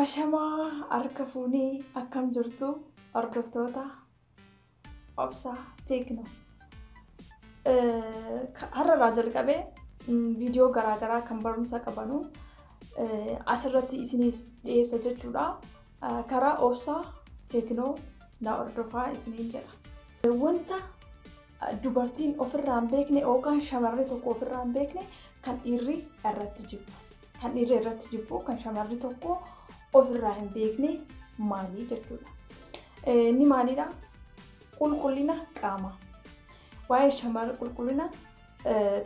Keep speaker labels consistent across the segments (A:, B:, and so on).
A: Ashamaa harka fuunee akkam jirtu hordoftoota Obsaa Teeknoo. Har'arraa jalqabee viidiyoo garaagaraa kan barumsa qabanu asirratti isiniif dhiyeessa jechuudha. Karaa Obsaa Teeknoo na hordofaa isiniin jedha. Wanta dubartiin ofirraa hin beekne yookaan shamarri tokko ofirraa hin beekne kan dhiirri irratti jibbu. Kan dhiirri irratti jibbu kan shamarri tokko ofirraa hin beekne maali jechuudha. Inni maalidha? Qulqullina qaamaa. Waa'ee shamarra qulqullina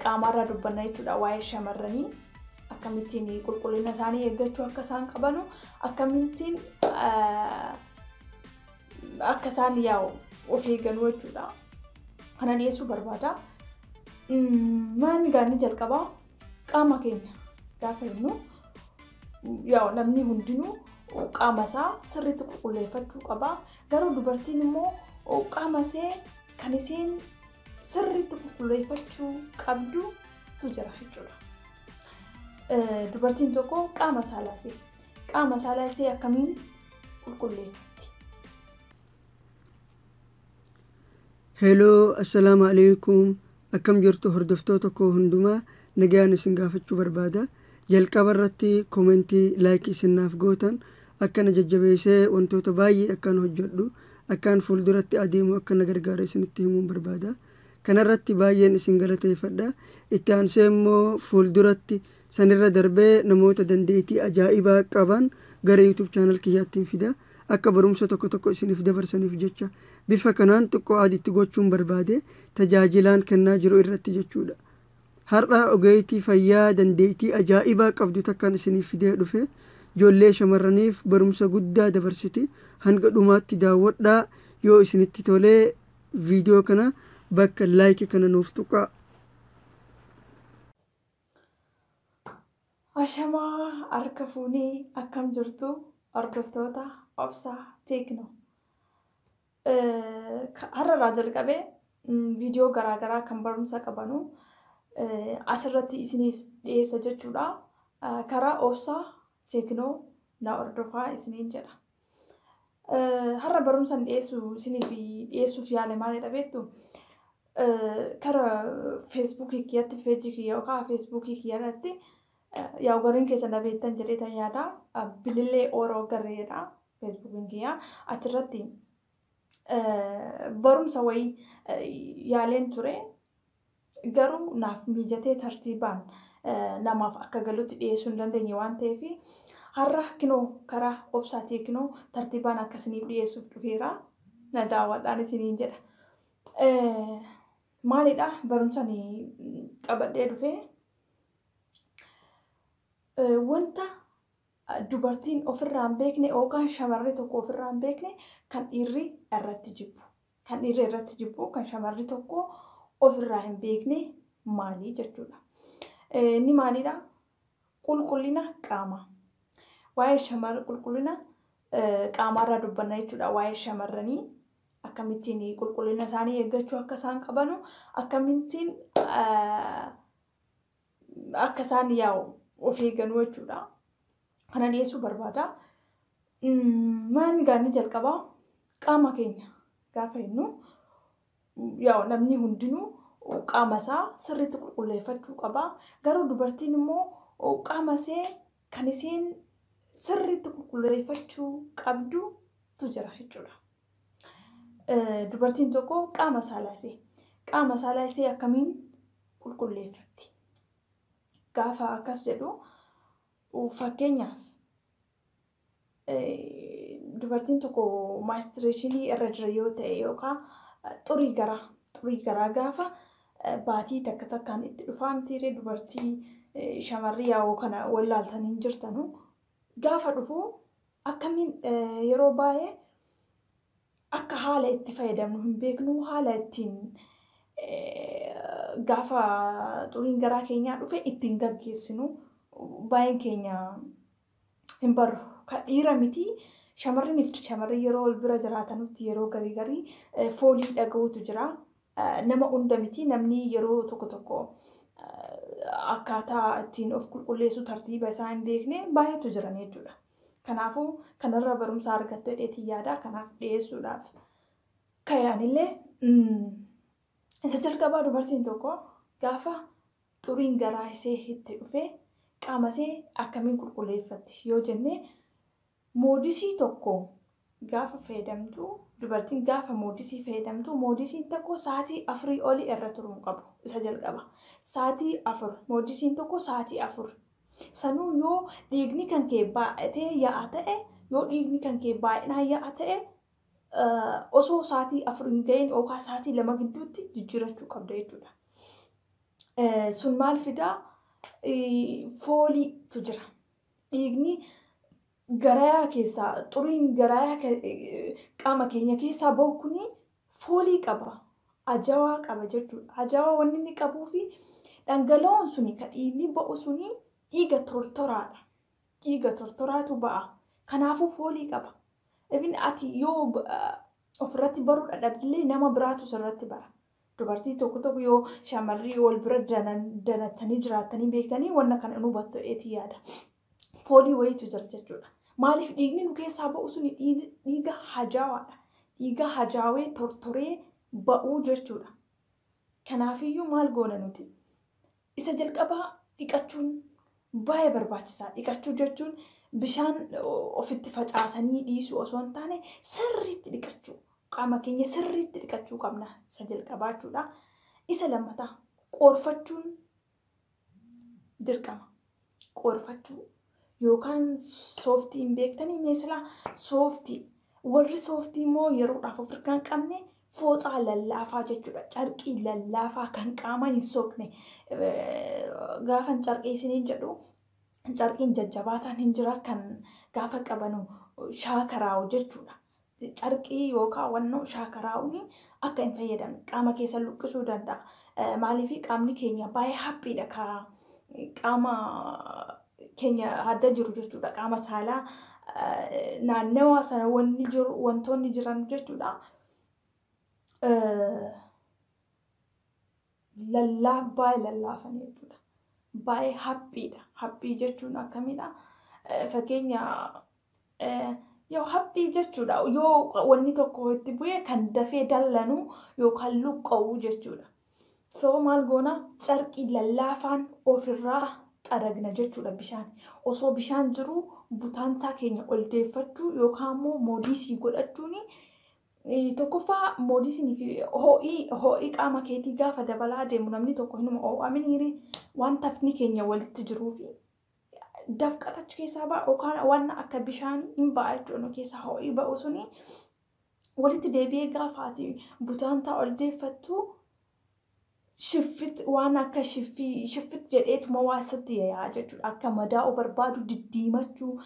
A: qaamaarraa dubbanna jechuudha. Waa'ee shamarranii akkamittiin qulqullina isaanii eeggachuu akka isaan qabanu, akkamittiin akka isaan yaa'u of eeganu jechuudha. Kana dhiyeessuu barbaada. Maalni gaanni jalqabaa qaama keenya gaafa jennu yaa'u namni hundinuu qaama isaa sirriitti qulqulleeffachuu qaba. Garuu dubartiin immoo qaama ishee kan isheen sirriitti qulqulleeffachuu qabdutu jira jechuudha. Dubartiin tokko qaama saalaa ishee akkamiin qulqulleeffatti?
B: Heloo, assalaamu alaikum. Akkam jirtu hordoftoota koo hundumaa, nagaan isin gaafachuu barbaada. Jalqaba irratti koomentii laayikii isinaaf gootan akkana jajjabeessee wantoota baay'ee akkaan hojjedhu, akkaan fuulduratti adeemu akka na gargaara isinitti himuun barbaada. Kanarratti baay'een isin galateeffadha. Itti aansee immoo fuulduratti sanirra darbee namoota dandeettii ajaa'ibaa qaban gara YouTube channel kiyyaattiin fida. Akka barumsa tokko tokko isiniif dabarsaniif jecha bifa kanaan xiqqoo adiitti gochuun barbaade tajaajilaan kennaa jiru irratti jechuudha. Har'a ogeettii fayyaa dandeettii ajaa'ibaa qabdu takkaan isiniif fidee dhufe ijoollee shamarraniif barumsa guddaa dabarsiti. Hanga dhumaatti daawwadhaa. Yoo isinitti tolee viidiyoo kana bakka laayikii kana nuuf tuqaa.
A: Ashamaa harka fuunee akkam jirtu hordoftoota Obsaa Teeknoo. Har'arraa jalqabee viidiyoo garaagaraa kan barumsa qabanu asirratti isiniif dhiyeessa jechuudha. Karaa Obsaa Teeknoo na hordofaa isiniin jedha. Har'a barumsa dhiyeessu isiniif dhiyeessuuf yaale maalidha beektu? Karaa feesbuukii kiyyatti feejii kiyya yookaan feesbuukii kiyya irratti yaa'u gariin keessa na beektan jedhee tan yaada. Bilillee Ooroo Garreedha feesbuukiin kiyya. Achirratti barumsa wayii yaaleen ture. Garuu naaf mijatee tartiibaan namaaf akka galutti dhiyeessuu hin dandeenye waan ta'eef har'a kinoo karaa Obsaa Teeknoo tartiibaan akka isiniif dhiyeessuuf dhufeera. Na daawwadhaan isiniin jedha. Maalidha barumsa qabadhee dhufee? Wanta dubartiin ofirraa hin beekne yookaan shamarri tokko ofirraa hin beekne kan dhiirri irratti jibbu. Kan dhiirri irratti jibbu kan shamarri tokko ofirraa hin beekne maali jechuudha. Inni maalidha? Qulqullina qaamaa. Waa'ee shamarra qulqullina qaamaarraa dubbanna jechuudha. Waa'ee shamarranii akkamittiin qulqullina isaanii eeggachuu akka isaan qabanu, akkamittiin akka isaan yaa'u of eeganu jechuudha. Kana dhiyeessuu barbaada. Maalni gaanni jalqabaa qaama keenya gaafa jennu yaa'u namni hundinuu qaama isaa sirriitti qulqulleeffachuu qaba. Garuu dubartiin immoo qaama ishee kan isheen sirriitti qulqulleeffachuu qabdutu jira jechuudha. Dubartiin tokko qaama saalaa ishee akkamiin qulqulleeffatti? Gaafa akkas jedhu fakkeenyaaf dubartiin tokko maastireeshinii irra jira yoo ta'e yookaan xurii garaa gaafa baatii takka takkaan itti dhufaa mitiiree dubartii shamarri yaa'u kana wallaaltanii hin jirtanu gaafa dhufu akkamiin yeroo baay'ee akka haala itti fayyadamnu hin beeknu, haala ittiin gaafa xuriin garaa keenyaa dhufe ittiin gaggeessinu baay'een keenya hin barru. Kan dhiira miti shamarraniif shamarri yeroo wal bira jiraatanutti yeroo garii garii foolii dhaga'utu jira. Nama hunda miti namni yeroo tokko tokko akkaataa ittiin of qulqulleessu tartiiba isaa hin beekne baay'eetu jiran jechuudha. Kanaafuu kanarraa barumsa argattu jedheetiin yaada. Kanaaf dhiyeessuudhaaf ka'anillee isa jalqabaa dubartiin tokko gaafa xuriin garaa ishee itti dhufee qaama ishee akkamiin qulqulleeffatti yoo jenne, moodisii tokko gaafa fayyadamtu, dubartiin gaafa moodisii fayyadamtu, moodisiin tokko sa'aatii 4 olii irra turuu hin qabu. Isa jalqaba. Sa'aatii 4, moodisiin tokko sa'aatii 4. Sanuu yoo dhiigni kan kee baay'atee yaa'a ta'e, yoo dhiigni kan kee baay'inaan yaa'a ta'e, osoo sa'aatii 4 hin ga'iin yookaan sa'aatii 2 gidduutti jijjiirachuu qabda jechuudha. Sun maal fidaa? Fooliitu jira. Dhiigni garayaa keessaa, xuriin garayaa qaama keenya keessaa bahu kuni foolii qaba. Ajaa'aa qaba jechuudha. Ajaa'aa wanni inni qabuu fi dhangala'oon suni kan dhiigni ba'u suni dhiiga tortoraadha. Dhiiga tortoraatu ba'a. Kanaafuu foolii qaba. Even ati yoo ofirratti baruu dadhabdillee nama biraatu sirratti bara. Dubartii tokko tokko yoo shamarri wal bira danatanii jiraatanii beektanii wanna kana nu hubattu jedheetii yaada. Foolii wayiitu jira jechuudha. Maaliif dhiigni nu keessaa ba'u suni dhiiga hajaawaadha. Dhiiga hajaawee tortoree ba'uu jechuudha. Kanaafiyyuu maal goona nuti? Isa jalqabaa dhiqachuun baay'ee barbaachisaa. Dhiqachuu jechuun bishaan ofitti facaasanii dhiisuu osoo hin taane sirriitti dhiqachuu. Qaama keenya sirriitti dhiqachuu qabna. Isa jalqabaa jechuudha. Isa lammataa qoorfachuun dirqama. Qoorfachuu yookaan sooftii hin beektanii meesilaa sooftii. Warri sooftii immoo yeroodhaaf of harkaa hin qabne fooxaa lallaafaa jechuudha. Carqii lallaafaa kan qaama hin soqne. Gaafan carqii isiniin jedhu, carqiin jajjabaataan hin jira kan gaafa qabanu shaakaraa'u jechuudha. Carqii yookaan wannoo shaakaraa'uun akka hin fayyadamne qaama keessa luqqisuu danda'a. Maaliif qaamni keenya baay'ee haphiidha ka qaama keenya adda jiru jechuudha. Qaama saalaa naannawa sana wanni jiru, wantoonni jiran jechuudha. Baay'ee lallaafan jechuudha. Baay'ee haphiidha. Haphii jechuun akkamidha? Fakkeenya yoo haphii jechuudha. Yoo wanni tokko itti bu'e kan dafee dallanu yookaan luqqa'u jechuudha. So maal goona? Carqii lallaafaan ofirraa xaragna jechuudha bishaan. Osoo bishaan jiru butaantaa keenya ol deeffachuu yookaan immoo moodisii godhachuun, tokkoffaa moodisiin fi ho'ii qaama keetii gaafa dabalaa deemu namni tokko hinuma ho'aminiiri waan tafni keenya walitti jiruu fi dafqata achi keessaa ba'a yookaan waan akka bishaanii hin ba'a jechuudha. Nu keessaa ho'ii ba'u suni walitti deebi'ee gaafa ati butaantaa ol deeffattu shiffit, waan akka shiffii shiffit jedheetuma waa sitti yaa'a jechuudha. Akka madaa'uu barbaadu diddiimachuu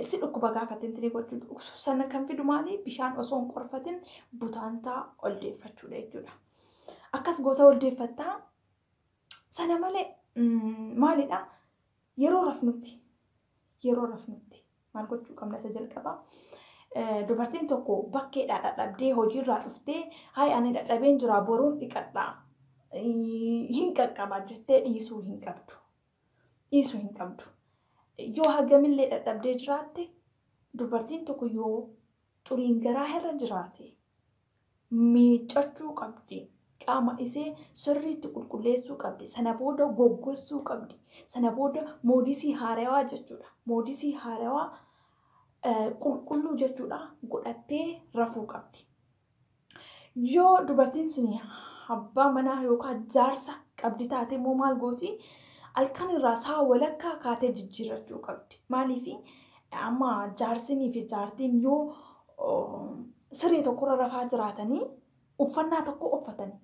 A: si dhukkuba gaafa tintinii gochuu sana kan fidu maali? Bishaan osoo hin qorfatin butaantaa ol deeffachuudha jechuudha. Akkas goota ol deeffattaa. Sana malee maalidha? Yeroo rafnutti maal gochuu qabna? Isa jalqabaa. Dubartiin tokko bakkeedhaa dadhabdee hojiirraa dhuftee, "Hayi, ani dadhabeen jira, boruun dhiqadhaa, hin qaqqaba," jettee dhiisuu hin qabdu. Dhiisuu hin qabdu. Yoo hagamillee dadhabdee jiraatte, dubartiin tokko yoo xuriin garaa irra jiraate miiccachuu qabdi. Qaama ishee sirriitti qulqulleessuu qabdi. Sana booda goggogsuu qabdi. Sana booda moodisii haarawaa jechuudha. Moodisii haarawaa qulqulluu jechuudha godhattee rafuu qabdi. Yoo dubartiin sun abbaa manaa yookaan jaarsa qabdi taate immoo maal gooti? Halkan irraa sa'a walakkaa kaatee jijjiirrachuu qabdi. Maaliif amma jaarsinii fi jaartiin yoo siree tokkorra rafaa jiraatanii uffannaa tokko uffatanii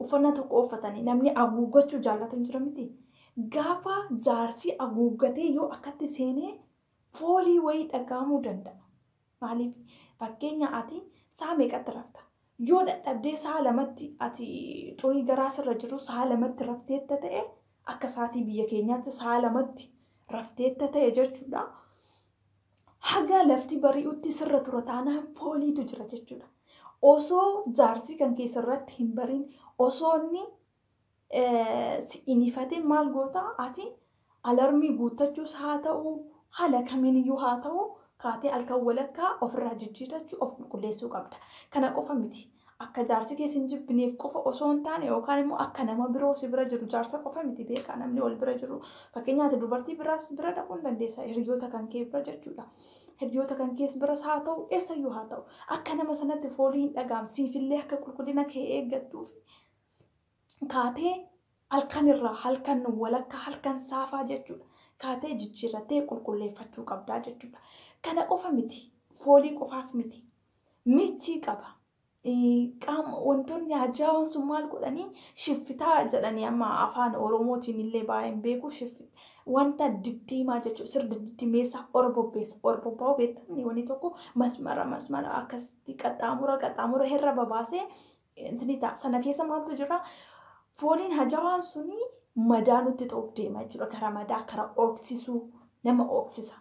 A: uffannaa tokko uffatanii namni haguuggachuu jaallatu hin jira miti. Gaafa jaarsi haguuggatee yoo akkatti seenee foolii wayii dhaga'amuu danda'a. Maaliif fakkeenya ati sa'a meeqatti rafta? Yoo dadhabdee sa'a 2tti ati xurii garaa sirra jiru sa'a 2tti rafteetta ta'e, akka sa'aatii biyya keenyaatti sa'a 2tti rafteetta ta'e jechuudha. Haga lafti bari'utti sirra tura taanaan fooliitu jira jechuudha. Osoo jaarsi kan keessarratti hin bariin, osoo inni si hin ifatin, maal goota ati? Alarmii guuttachuus haa ta'u, haala kamiiniyyuu haa ta'u Kaatee halkan walakkaa ofirraa jijjiirrachuu of qulqulleessuu qabda. Kana qofa miti. Akka jaarsi keessa hin jibbineef qofa osoo hin taane yookaan immoo akka nama biroo si bira jiru jaarsa qofa miti beekaa namni wal bira jiru. Fakkeenyaaf dubartii biraas bira dhaquu hin dandeessa hiriyoota kan kee bira jechuudha. Hiriyoota kan kees biras haa ta'u eessayyuu haa ta'u akka nama sanatti foolii hin dhagaamsiifillee akka qulqullina kee eeggattuuf kaatee halkan irraa halkan walakkaa halkan saafaa jechuudha. Kaatee jijjiirrattee qulqulleeffachuu qabdaa jechuudha. Kana qofa miti foolii qofaaf miti michii qaba. Qaama wantoonni ajaa'oon sun maal godhanii shiffitaa jedhanii amma afaan Oromootiin illee baay'een beeku wanta diddiimaa jechuudha. Sirna diddiimeessa orbobbeessa orbobbaa beektamni wanni tokko masmara masmara akkasitti qaxxaamura qaxxaamura hirra babaasee intini ta'a. Sana keessa maaltu jira? Fooliin hajaawaan suni madaa nutti ta'uuf deema jechuudha. Gara madaa kara ooksisuu nama ooksisa.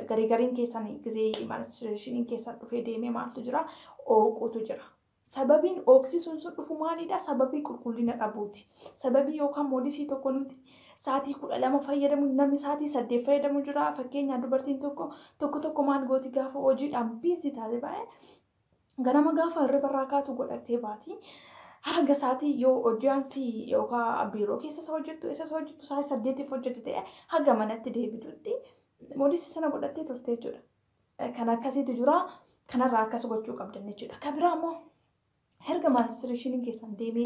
A: Garii gariin keessan gizee maalishiiniin keessan dhufee deemee maaltu jira? Ooquutu jira. Sababiin ooksisuun sun dhufu maalidha? Sababii qulqullina dhabuuti. Sababii yookaan moolisii tokko nuti sa'aatii 12 fayyadamu namni sa'aatii 8 fayyadamu jira. Fakkeenyaaf dubartiin tokko tokko tokko maal gooti gaafa hojiidhaan biizii taate baay'ee ganama gaafa hirriba irraa kaatu godhattee baati. Haga sa'aatii yoo hojjaansii yookaan biiroo keessa isa hojjettu isa hojjettu sa'aatii 8 hojjette ta'e haga manatti deebitutti moolisii sana godhattee turte jechuudha. Kan akkasiitu jira. Kanarraa akkas gochuu qabdan jechuudha. Kan biraa immoo erga maalistireeshiniin keessan deemee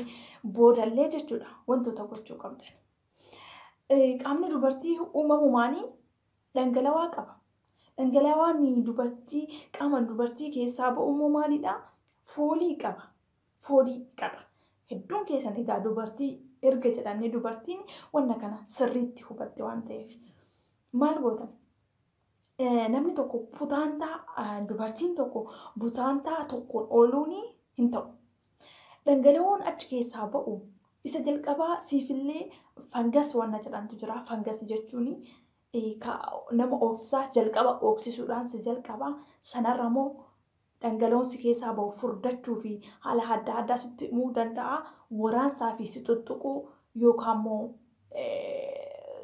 A: boodallee jechuudha wantoota gochuu qabdan. Qaamni dubartii uumamumaanii dhangala'aa qaba. Dhangala'aan dubartii qaama dubartii keessaa ba'u immoo maalidha? Foolii qaba. Foolii qaba. Hedduun keessan egaa dubartii erga jedhamne dubartiin wanna kana sirriitti hubatte waan ta'eef. Maal gootan? Namni tokko butaantaa dubartiin tokko butaantaa tokkoon ooluun hin ta'u. Dhangala'oon achi keessaa ba'u isa jalqabaa siifillee fangas wanna jedhantu jira. Fangas jechuun nama ooksisaa jalqaba ooksisuudhaan si jalqabaa sanarra immoo dhangala'oon si keessaa ba'u furdachuu fi haala adda addaa sitti himuu danda'a. Waraansaa fi si tuttuquu yookaan immoo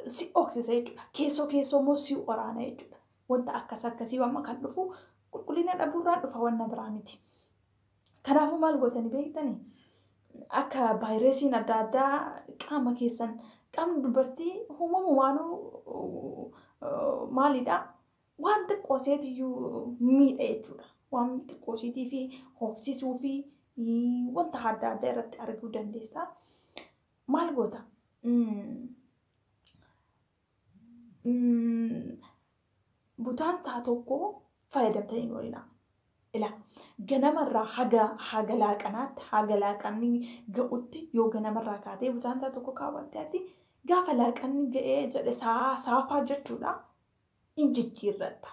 A: si ooksisa jechuudha. Keessoo keessoo immoo si waraana jechuudha. Wanta akkas akkasii amma kan dhufu qulqullina dhabuurraan dhufa wanna biraa miti. Kanaafuu maal gootanii beektanii? Akka vaayirasiin adda addaa qaama keessan qaamni dubartii uumamumaanuu maalidha? Waan xiqqoo seetiyyuu miidha jechuudha. Waan xiqqoo seetii fi hooksisuu fi wanta adda addaa irratti arguu dandeessa. Maal goota? Butaantaa tokko fayyadamtanii hin oolinaa. Ilaa ganamarraa haga laaqanaatti haga laaqanni ga'utti yoo ganamarraa kaatee butaantaa tokko kaawwatte ati gaafa laaqanni ga'ee jedhe saafaa jechuudha hin jijjiirratta.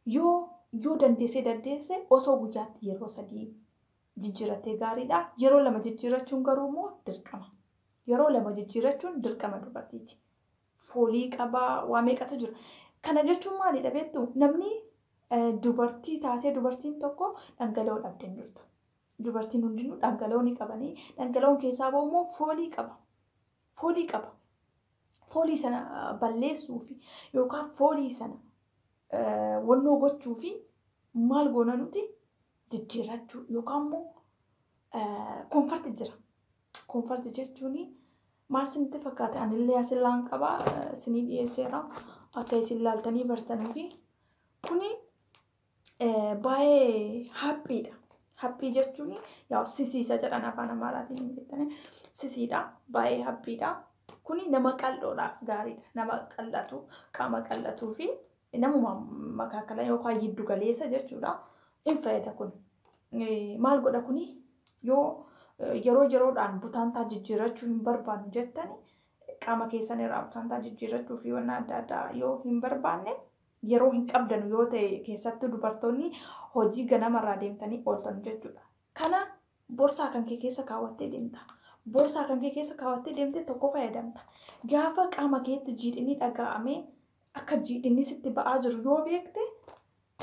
A: Yoo dandeesse osoo guyyaatti yeroo 3 jijjiirrattee gaariidha. Yeroo 2 jijjiirrachuun garuu immoo dirqama. Yeroo 2 jijjiirrachuun dirqama dubartiiti. Foolii qabaa waa meeqatu jira. Kana jechuun maalidha beektu? Namni dubartii taatee dubartiin tokko dhangala'oo dhabdee hin jirtu. Dubartiin hundinuu dhangala'oo ni qabanii. Dhangala'oon keessaa ba'u immoo foolii qaba. Foolii qaba. Foolii sana balleessuu fi yookaan foolii sana wannoo gochuu fi maal goona nuti jijjiirrachuu yookaan immoo koonfarti jira. Koonfarti jechuun maal isinitti fakkaata? Anillee asillaan qabaa isinii dhiyeesseera akka isin laaltanii bartanii fi kuni baay'ee haphiidha. Haphii jechuun yaa sisiisa jedhan afaan Amaaraatiin hin beektani. Sisiidha. Baay'ee haphiidha. Kuni nama qal'oodhaaf gaariidha. Nama qal'atu, qaama qal'atuu fi namuma makaakala yookaan giddu galeessa jechuudha. In fayyada kun. Maal godha kuni yoo yeroo yeroodhaan butaantaa jijjiirrachuu hin barbaannu jettani qaama keessan irraa butaantaa jijjiirrachuu fi wanna adda addaa yoo hin barbaanne yeroo hin qabdanu yoo ta'e keessattuu dubartoonni hojii ganamarraa deemtanii ooltan jechuudha. Kana borsaa kan kee keessa kaawwattee deemta. Borsaa kan kee keessa kaawwattee deemtee tokko fayyadamta. Gaafa qaama keetti jiidhinni dhaga'amee akka jiidhinni sitti ba'aa jiru yoo beekte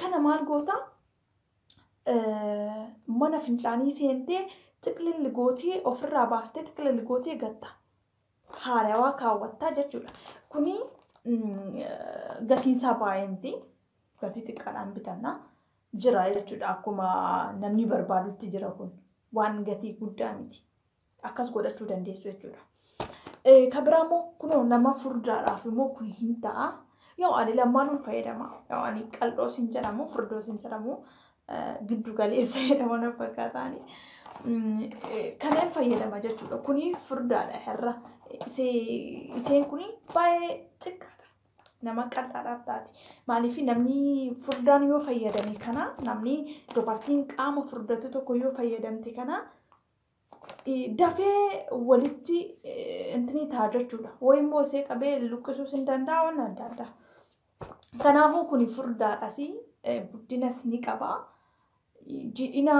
A: kana maal goota? Mana fincaanii seentee xiqlilli gootee ofirraa baastee xiqlilli gootee gatta. Haarawaa kaawwattaa jechuudha. Kuni gatiinsaa baay'ee miti. Gatii xiqqaadhaan bitanna jira jechuudha. Akkuma namni barbaadutti jira kun. Waan gatii guddaa miti. Akkas godhachuu dandeessu jechuudha. Kan biraa immoo kunoo nama furdaadhaaf immoo kun hin ta'a. Yoo ani lammaanuun fayyadama. Yoo ani qal'oos hin jedhamu, furdoos hin jedhamu, giddu galeessa jedhama na fakkaataani. Kanneen fayyadama jechuudha. Kuni furdaadha irra. Iseen kuni baay'ee xiqqaadha. Nama qal'aadhaaf taati. Maaliif namni furdaan yoo fayyadame kana, namni dubartiin qaama furdatu tokko yoo fayyadamte kana dafee walitti intini ta'a jechuudha. Wayi immoo isee qabee luqqisuus hin danda'a waan adda addaa. Kanaafuu kuni furdaadhas, guddinas ni qaba. Jiidhina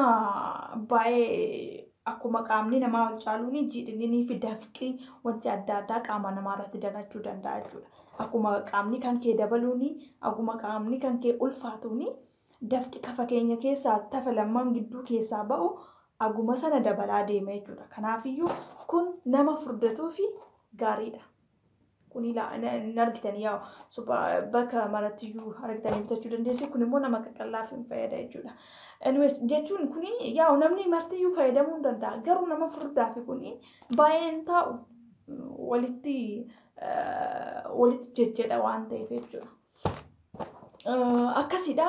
A: baay'ee akkuma qaamni namaa ol caaluun jiidhinni fi dafqi wanti adda addaa qaama namaa irratti dalachuu danda'a jechuudha. Akkuma qaamni kan kee dabaluun, akkuma qaamni kan kee ulfaatuun, dafqi kafa keenya keessaa tafa lammaan gidduu keessaa ba'u aguma sana dabalaa deema jechuudha. Kanaafiyyuu kun nama furdatuu fi gaariidha. Kun hin argitanii yaa bakka marattiyyuu argitanii bitachuu dandeessu. Kun immoo nama qaqallaaf hin fayyada jechuudha. Anyways, jechuun kuni yaa namni martiyyuu fayyadamuu hin danda'a. Garuu nama furdaa fi kuni baay'een taa'u walitti walitti jejjedha waan ta'eef jechuudha. Akkasidha.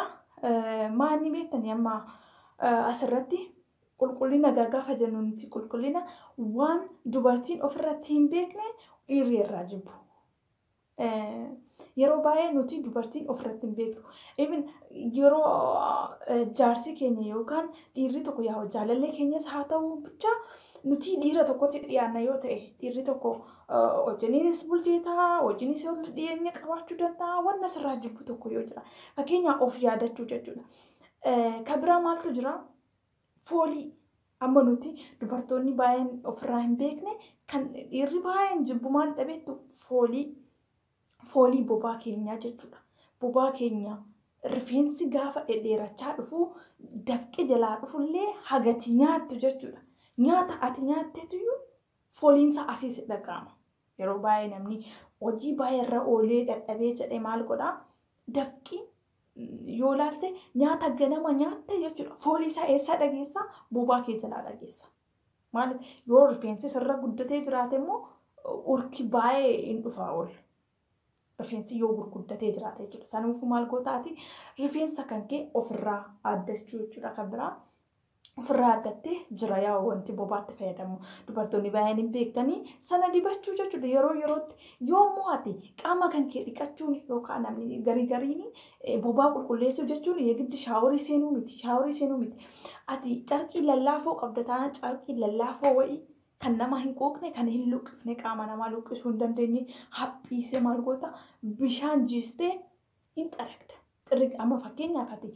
A: Maanni beektanii amma asirratti qulqullina gaafa jennu nuti qulqullina waan dubartiin ofirratti hin beekne dhiirri irraa jibbu. Yeroo baay'ee nuti dubartiin ofirratti hin beeknu. Even yeroo jaarsi keenya yookaan dhiirri tokko yaa jaalallee keenyas haa ta'u bicha nuti dhiira tokkotti dhiyaanna yoo ta'e, dhiirri tokko wajjinis bultee ta'a, wajjinis dhiyeenya qabaachuu danda'a, wanna sirraa jibbu tokko yoo jira. Fakkeenyaaf of yaadachuu jechuudha. Kan biraa maaltu jira? Foolii. Amma nuti dubartoonni baay'een ofirraa hin beekne kan dhiirri baay'een jibbu maal dhabeettu? Foolii. Foolii bobaa keenyaa jechuudha. Bobaa keenya rifeensi gaafa dhedheerachaa dhufu, dafqi jalaa dhufullee hagati nyaattu jechuudha. Nyaata ati nyaatteetuyyuu fooliinsa asii si dhaga'ama. Yeroo baay'ee namni hojii baay'ee irra oolee dadhabee jedhee maal godhaa? Dafqi yoo ilaalte nyaata ganama nyaatte jechuudha. Foolii isaa eessaa dhageessaa? Bobaa kee jalaa dhageessa. Maaliif yoo rifeensi sirra guddatee jiraate immoo urki baay'ee hin dhufaa oolu. Rifeensi yoo gurguddatee jiraate jechuudha. Sanuufuu maal gootaati? Rifeensa kan kee ofirraa addachuu jechuudha kan biraa. Ofirraa addattee jira yaa wanti bobaatti fayyadamu. Dubartoonni baay'een hin beektanii sana dibachuu jechuudha yeroo yerootti. Yoommoo ati qaama kan kee dhiqachuun yookaan namni garii gariin bobaa qulqulleessuu jechuun eegiddi shaaworii seenuu miti. Shaaworii seenuu miti. Ati carqii lallaafoo qabda taanaan, carqii lallaafoo wayii kan nama hin quuqne, kan hin luqqifne, qaama namaa luqqisuu hin dandeenye haphiisee maal goota? Bishaan jiistee hin xaragda. Xirri amma fakkeenyaaf ati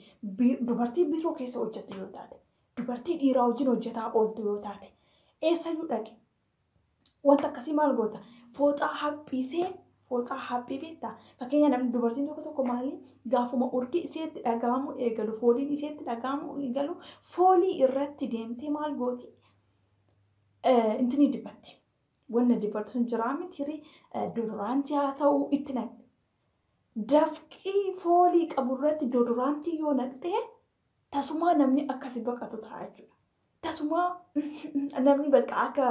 A: dubartii biiroo keessa hojjettu yoo taate, dubartii dhiiraa wajjin hojjetaa ooltu yoo taate, eessayyuu dhaqe wanta akkasii maal goota? Fooxaa haphiisee, fooxaa haphii beektaa? Fakkeenya namni dubartiin tokko tokko maali gaafuma urgi iseetti dhaga'amu eegalu, fooliin iseetti dhaga'amu eegalu, foolii irratti deemtee maal gooti? Intini dibatti. Wanna dibatu sun jiraa miti, deodorantii haa ta'u itti naqxe. Dafqii foolii qabu irratti deodorantii yoo naqxee tasumaa namni akkasi baqatu ta'a jechuudha. Tasumaa namni bakka akka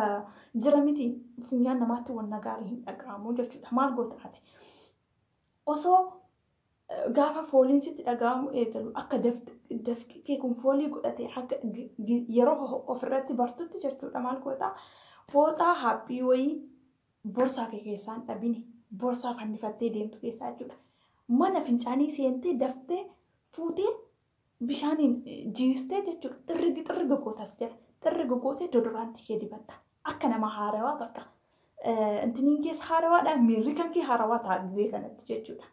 A: jira miti, funyaan namaatti wanna gaarii hin dhaga'amu jechuudha. Maal goota ati? Osoo gaafa fooliin sitti dhaga'amu eegalu akka dafqi kee kun foolii godhate akka yeroo ofirratti bartutti jechuudha maal goota? Fooxaa haphii wayii borsaa kee keessaa hin dhabini. Borsaa fannifattee deemtu keessaa jechuudha. Mana fincaanii seentee daftee fuutee bishaaniin jiistee jechuudha. Xirrigi xirriga gootas jala. Xirriga gootee deodorantii kee dibatta. Akka nama haarawaa bakka. Intiniin keessa haarawaadha. Miirri kan kee haarawaa ta'a gizee kanatti jechuudha.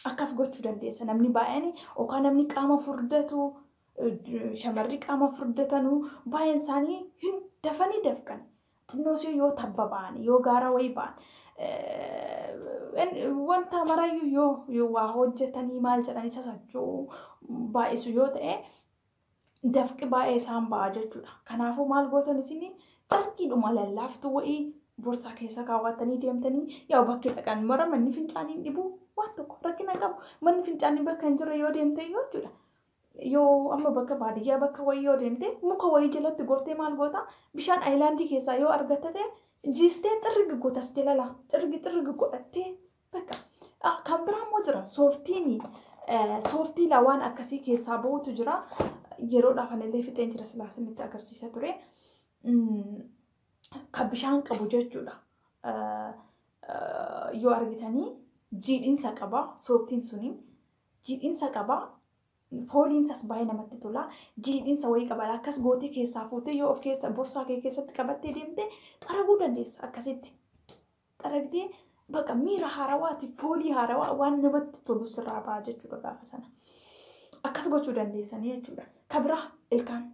A: Akkas gochuu dandeessa. Namni baay'een yookaan namni qaama furdatu, shamarri qaama furdatanuu baay'een isaanii hin dafanii dafqan. Xinnoo ishee yoo tabba ba'an, yoo gaara wayii ba'an, wanta marayyuu yoo waa hojjetanii maal jedhanii sasachuu baay'isu yoo ta'e dafqi baay'ee isaan ba'a jechuudha. Kanaafuu maal gootan isin? Carqiidhuma lallaaftuu wayii borsaa keessa kaawwattanii deemtanii yaa bakkee dhaqan mara manni fincaanii hin dhibu. Waan tokko rakkina qabu manni fincaanii bakka hin jirre yoo deemte jechuudha. Yoo amma bakka baadiyyaa bakka wayii yoo deemte muka wayii jalatti gortee maal goota bishaan aayilaandii keessaa yoo argatte jiistee xirrigi gootas jalala xirrigi xirrigi godhattee bakka. Kan biraa immoo jira sooftiin sooftii waan akkasii keessaa bahutu jira. Yeroodhaaf anillee fixeen jira silaa isinitti agarsiisa ture. Kan bishaan qabu jechuudha. Yoo argitanii jiidhinsa qaba sooftiin suni jiidhinsa qaba. Fooliinsas baay'ee namatti tola. Jiidhinsa wayii qaba. Akkas gootee keessaa fuutee yoo of keessa borsaa kee keessatti qabattee deemte xaraguu dandeessa akkasitti. Xaragdee bakka miira haarawaati foolii haarawaa waan namatti tolu sirraa ba'a jechuudha gaafa sana. Akkas gochuu dandeessanii jechuudha. Ka biraa ilkaan.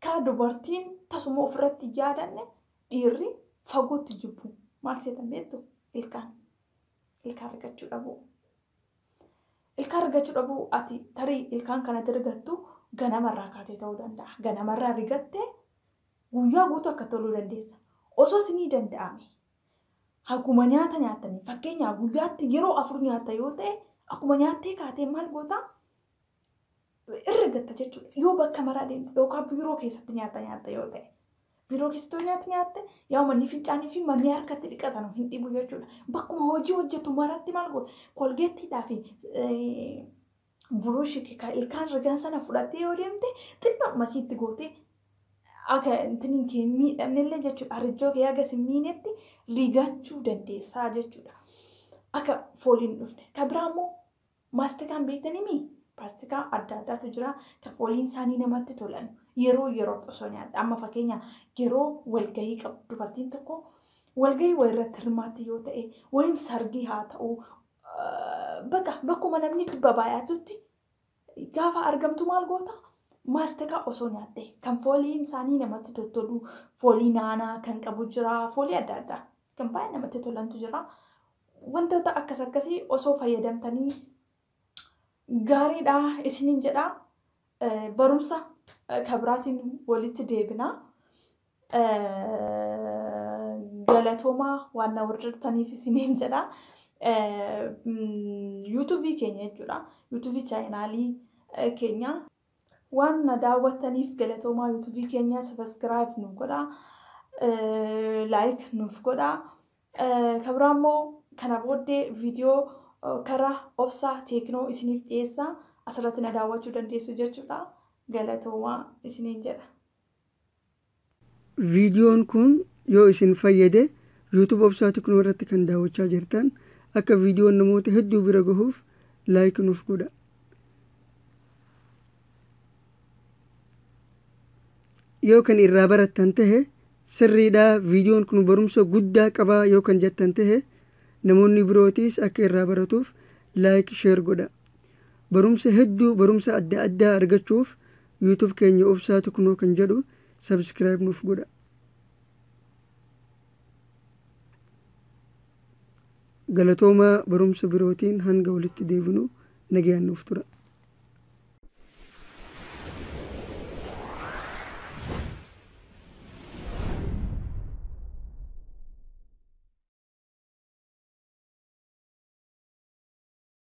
A: Ka dubartiin tasuma ofirratti yaadanne dhiirri fagootti jibbu. Maal seetan beektu? Ilkaan. Ilkaan argachuu dhabuu. Ilkaan argachuu dhabuu ati tarii ilkaan kanatti rigattu ganamarraa kaatee ta'uu danda'a. Ganamarraa rigattee guyyaa guutuu akka toluu dandeessa. Osoo isinii danda'ame akkuma nyaata nyaatanii fakkeenyaaf guyyaatti yeroo 4 nyaata yoo ta'e akkuma nyaattee kaatee maal goota irrigatta jechuudha. Yoo bakka maraa deemte yookaan biiroo keessatti nyaata nyaatta yoo ta'e. Biiroo keessatti nyaata nyaatte yaa manni fincaanii fi manni harkatti dhiqatan hin dhibu jechuudha. Bakkuma hojii hojjetu maratti maal goota kolgeettiidhaa fi buruushii ilkaan rigan sana fudhattee yoo deemte xinnoodhuma siitti gootee akka intiniin kee miidhamnellee jechuudha. Arjoo kee haga si miinetti rigachuu dandeessaa jechuudha. Akka fooliin dhufne. Kan biraa immoo maastikaan beektanii mii? Maastikaa adda addaatu jira. Kan fooliin isaanii namatti tolan yeroo yerootti osoo nyaatte. Amma fakkeenya yeroo walgahii qabu dubartiin tokko walgahii wayirratti hirmaatti yoo ta'e wayim sargii haa ta'u bakka bakkuma namni dhibba baay'atutti gaafa argamtu maal goota? Maastikaa osoo nyaatte kan fooliin isaanii namatti tottolu foolii naanaa kan qabu jira foolii adda addaa kan baay'ee namatti tolantu jira. Wantoota akkas akkasii osoo fayyadamtanii gaariidha isiniin jedha. Barumsa kabiraatiin walitti deebina. Galatoomaa waan na hordoftaniif isiniin jedha. Yuutuubii keenya jechuudha. Yuutuubii chaanaalii keenya. Waan na daawwattaniif galatoomaa yuutuubii keenya sabiskiraayib nuuf godhaa. Laayik nuuf godhaa. Kan biraa immoo kana booddee viidiyoo karaa Obsaa Teeknoo isiniif dhiyeessa. Asirratti na daawwachuu dandeessu jechuudha. Galatoomaa isiniin jedha.
B: Viidiyoon kun yoo isin fayyade YouTube Obsaa Teeknoo irratti kan daawwachaa jirtan akka viidiyoon namoota hedduu bira gahuuf laayik nuuf godha. Yoo kan irraa barattan tahe sirriidha viidiyoon kun barumsa guddaa qaba yoo kan jettan tahe namoonni birootis akka irraa baratuuf laayik sheer godha. Barumsa hedduu barumsa adda addaa argachuuf YouTube keenya Obsaa Teeknoo kan jedhu sabiskiraayib nuuf godha. Galatoomaa barumsa birootiin hanga walitti deebinu nagayaan nuuf tura.